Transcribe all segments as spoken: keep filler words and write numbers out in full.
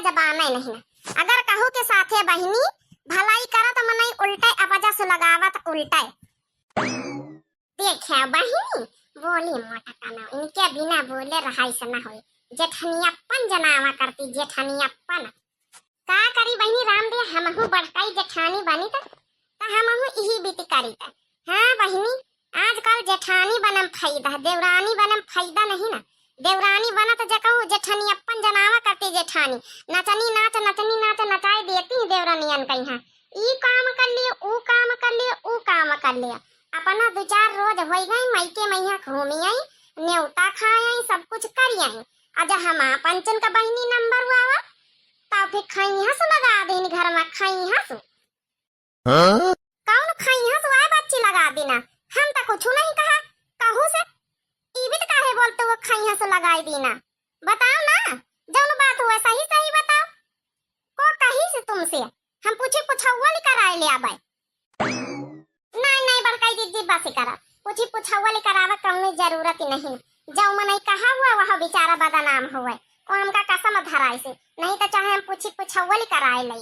जबाने नहीं ना। अगर कहू के साथे बहिनी भलाई करत मनई उल्टे, अपजस लगावत उल्टे। देखा बहिनी, बोली मोटका ना, इनके बिना बोले रहाई से ना होई। जेठनियप्पन जनावा करती, जेठनियप्पन। का करी बहिनी राम दे, हमहू बड़काई जेठानी बनी त, त हमहू इही बीती करी त। हाँ बहिनी, आजकल जेठानी बनम फायदा, देवरानी बनम फायदा नहीं ना। देवरानी बनत जकऊ जेठनियप्पन जनावा करती जेठानी। नचनी नाच, नचनी नाच नचाए देती देवरानियन कइहाँ। ई काम कर लियो, ऊ काम कर लियो, ऊ काम कर लियो। अपना दो चार रोज होई गई, मइके मइहाँ घूमी आई, नेवता खाए आई, सब कुछ करी आई। अजा हम पंचन का बहिनी नंबर हुआ, तब फिर खइहाँ से लगा देनी घर में, खइहाँ से। हाँ? कौन खइहाँ से आए बच्ची लगा देना? हम तो कुछ नहीं कहा, कहू से। ई भी तो काहे बोलते हुए खइहाँ से लगाई देना? बताओ ना, जौन बात हुआ सही सही बताओ। को कही से तुमसे? हम पूछी पुछौआ ले कराए ले आबे। नहीं, नहीं, बड़काई दीदी, बस करा। पूछी पुछौआ ले करावे कौनो जरूरत ही नहीं। जौ मनई कहा हुआ, वह बेचारा बदनाम हुआ। वो हमका कसम धराई से, नहीं तो चाहे हम पूछी पुछौआ ले कराए लई।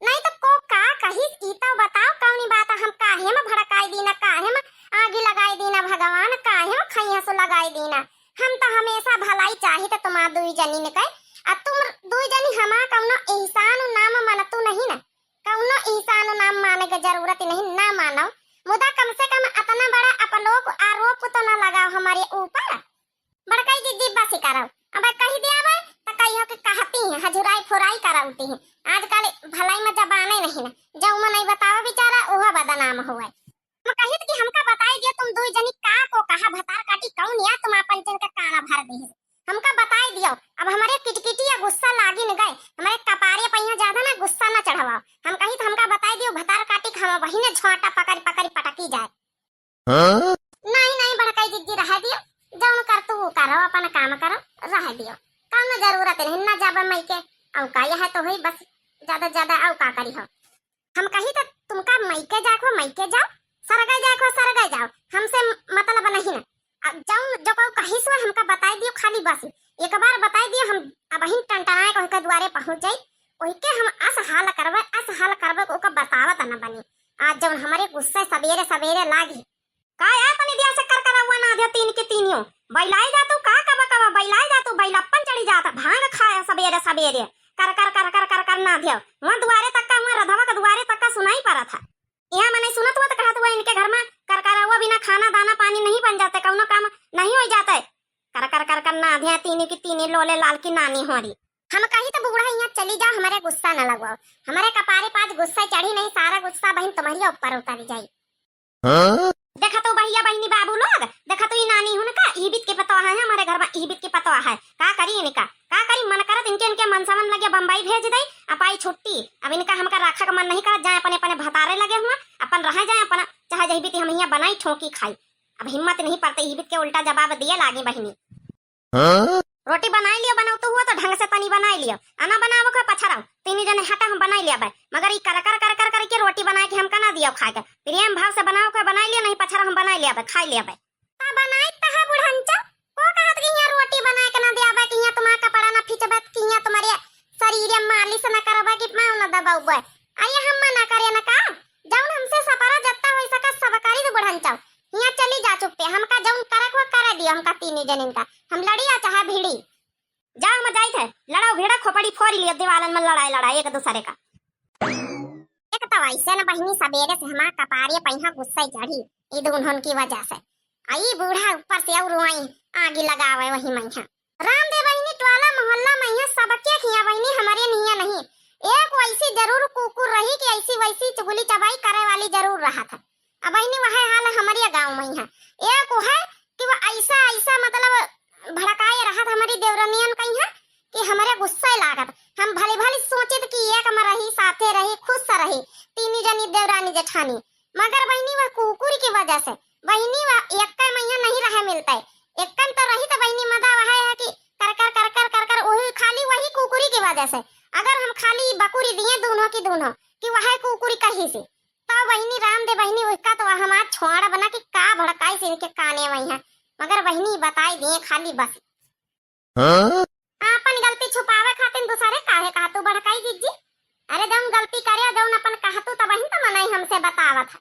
नहीं तो को का कही, ई तो बताओ, कौनी बात हम काहे में भड़काई दीना, काहे में आगी लगाई दीना, भगवान काहे में खैया से लगाई दीना। हम तो हमेशा भलाई चाही तो तुम्हार दुई जनी ने कहे, आ तुम दुई जनी हमार कौनो एहसान नाम मनतू नहीं ना। कौनो एहसान नाम माने के जरूरत नहीं, ना मानो, मुदा कम से कम अतना बड़ा अपलोक आरोप तो ना लगाओ हमारे ऊपर। बड़काई दीदी बस करो, अब कही दिया बे, त कहियो के कहती हैं, हजुराई फुराई करौती हैं। आजकल भलाई में जबाने नहीं ना, जौ मनई बतावा बेचारा, उहो बदनाम हुए। हम कहित कि हमका बताई दियो, तुम दुई जनी का को कहा भतार काटी कौन या तुम आपन जन का काना भर दे। हमका बताई दियो, अब हमरे किटकिटी या गुस्सा लागी न गए, हमरे कपारे पहिया ज्यादा ना गुस्सा ना चढ़वाओ। हम कहित हमका बताई दियो, भतार काटी के हम वही ने झोंटा पकड़ पकड़ पटकी जाए। हाँ? नहीं, नहीं, बड़काई जिज्जी, रह दियो, जौन कर तू वो करो, अपन काम करो, रह दियो, कौनो जरूरत नहीं, ना जाबे मइके, औ का यह तो होई बस, ज्यादा, ज्यादा औ का करी हो। हम कही तो तुमका मइके जाए को मइके जाओ, सरगे जाए को सरगे जाओ, हमसे मतलब नहीं ना। अब जौन जो कहू कही सो हमका बताई दियो खाली बस, एक बार बताई दियो, हम अबहिन टनटनाए को के दुआरे पहुँच जाई, ओहिके हम अस हाल करबे, अस हाल करबे, ओका बतावत न बनी। आज जौन हमरे गुस्से सबेरे सबेरे लागी। का यार तनी दिया से कर करौआ ना दिया तीन के तीनियो। बैलाई जा तू का कबा कबा बैलाई जा तू, बैलप्पन चढ़ी जात, भांग खाए सबेरे सबेरे। कर कर कर कर कर कर ना दिया। वहाँ दुआरे तक का, वहाँ रधवा के दुआरे तक का सुनाई पड़ा था। यहाँ मने सुनत हुआ तो कहत हुआ इनके घर में कर करौआ बिना खाना दाना पानी नहीं बन जाते, कौनो काम नहीं हो जाते। कर कर कर कर ना दिया तीनी की तीनी लोले लाल की नानी हो रही। हम कही तो बूढ़ा यहाँ चली जाओ, हमारे गुस्सा न लगवाओ, हमारे कपारे पास गुस्सा चढ़ी नहीं, सारा गुस्सा बहिन तुम्हारी ऊपर उतर जाई। हाँ? देखा तो भैया बहिनी बाबू लोग, देखा तो ई नानी हुन का, ई बीत के पतवा है हमारे घर में, ई बीत के पतवा है। का करी इनका, का करी, मन करत इनके, इनके मनसवन लगे बम्बई भेज दई, अपाई छुट्टी। अब इनका हमका राखा का मन नहीं करत, जाए अपने, अपने भतारे लगे हुआ, अपन रहे जाए अपना, चाहे जही बीती हम यहाँ बनाई ठोकी खाई। अब हिम्मत नहीं पड़ते, ई बीत के उल्टा जवाब दिए लागी बहिनी। हाँ? रोटी बनाई लियो, बनावत हुआ तो ढंग से तनी बनाई लियो। अना बनावो के पछरम, तीनी जने हटा हम बनाई लिया बे। मगर ई कर कर कर कर कर के रोटी बनाए के हमका ना दियो खाए के। प्रेम भाव से बनावो के बनाई लियो, नहीं पछरम हम बनाई लिया बे, खाई लिया बे। ता बनाई तहा बुढ़ंचा, को कहत कि यहाँ रोटी बनाए के ना दिया बे, कि यहाँ तुम्हारा कपड़ा ना खींचबे, कि यहाँ तुम्हारे शरीर मालिश ना करबे, कि पाँव ना दबाउबे। अये हम मना करे ना का? जौन हमसे सपरा जत्ता होई सका सब करी दे बुढ़ंचा। हियाँ चली जा चुप्पे, हमका जौन करक हो करे दियो, हमका तीनी जनिन का, हम लड़ी आ चाहे भिड़ी। जा हम जाइत है, लड़ाओ भिड़ा खोपड़ी फोरी लियो दीवालन में लड़ाई लड़ाई एक दूसरे का। एक तो ऐसे न बहिनी सबेरे से हमार कपारे पहिया गुस्सा चढ़ी, ई दुन्हन की वजह से। आ ई बूढ़ा ऊपर से और वहीं आगी लगावे वही मैया। राम दे बहिनी, टोला मोहल्ला में यहाँ सबके खिया बहिनी, हमरे निया नहीं। एक वैसी जरूर कुकुर रही कि ऐसी वैसी चुगली चबाई करे वाली जरूर रहत है। अब बहिनी वह हाल हमरे गाँव में है। एक वो है कि वो ऐसा, ऐसा मतलब भड़काए रहत हमारी देवरनियन कहीं है कि हमरे गुस्सा लागत। हम भली भली सोचित कि एक में रही, साथे रही, खुश से रही, तीनी जनी देवरानी जेठानी। मगर बहिनी वह कुकुर की वजह से, बहिनी वह एक महीना नहीं रहे मिलते, एक तो रही तो बहिनी मदा वह है कि कर कर कर कर कर कर वही खाली वही कुकुरी की वजह से। अगर हम खाली बकुरी दिए दोनों की दोनों कि वह कुकुरी कहीं से, तो बहिनी राम दे बहिनी उसका तो हमार छोड़ बना कि का भड़काई से इनके काने वही है। मगर बहिनी बताई दिए खाली बस। हाँ? आपन गलती छुपावे खातिर दूसरे काहे कहत आवत है।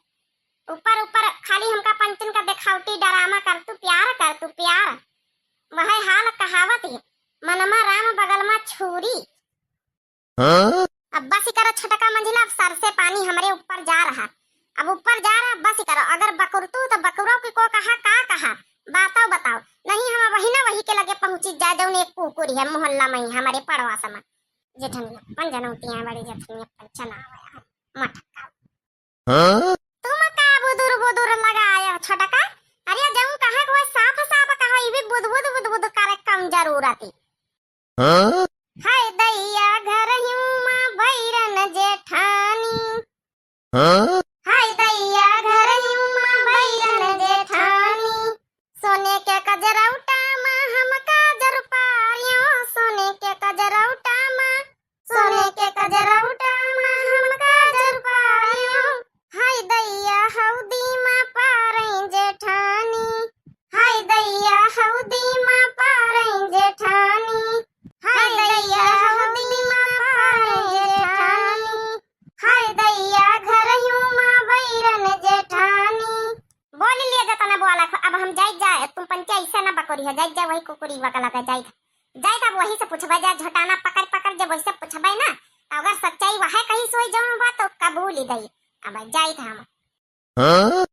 ऊपर ऊपर खाली हमका पंचन का देखावटी डरामा कर तू, प्यार कर तू, प्यार। वह हाल कहावत है, मनमा राम बगल मा छुरी। हाँ? अब बस ही करो छोटका मंझिला, अब सर से पानी हमरे ऊपर जा रहा। अब ऊपर जा रहा, अब बस ही करो। अगर बकुरतू तो बकुरो की को कहा, का कहा, बताओ, बताओ। नहीं हम वही ना वही के लगे पहुँची जाए, जौन एक कुकुरी है मोहल्ला मा ही हमरे पड़वा समा। जेठनिया, अपन जनौती है बड़ी जेठनिया, पंचन आवे है, मटका। हाँ? तुम का बुदुर बुदुर लगाया छोटका? अरे जौन कहे को साफ साफ कहो, ई भी बुद बुद बुद बुद करे कम जरूरत है। हाँ? हाय दैया घरहियूँ मा बैरन जेठानी। हाँ? हाय दैया घरहियूँ मा बैरन जेठानी। सोने के कजरौटा मा हम काजर पारियो, सोने के कजरौटा मा, सोने के कजरौटा मा हम काजर पारियो। हाय दैया हौदी मा पारई जेठानी, हाय दैया हौदी मा पारई जेठानी, हाय दैया हौदी मा पारई जेठानी, हाय दैया घरहियूँ मा बैरन जेठानी। बोल लिए जतना बोला, अब हम जाइत जाए, तुम पंचे ऐसे ना बकोरी हो, जाइत जाए वही कुकुरी वगला का जाइत। जाइत अब वही से पूछबे जा, झोटाना पकड़ पकड़ जब वही से पूछबे ना, तो अगर सच्चाई वह कहीं सोई जौन बा तो कबूल ही दई। अब जाइत हम। हाँ?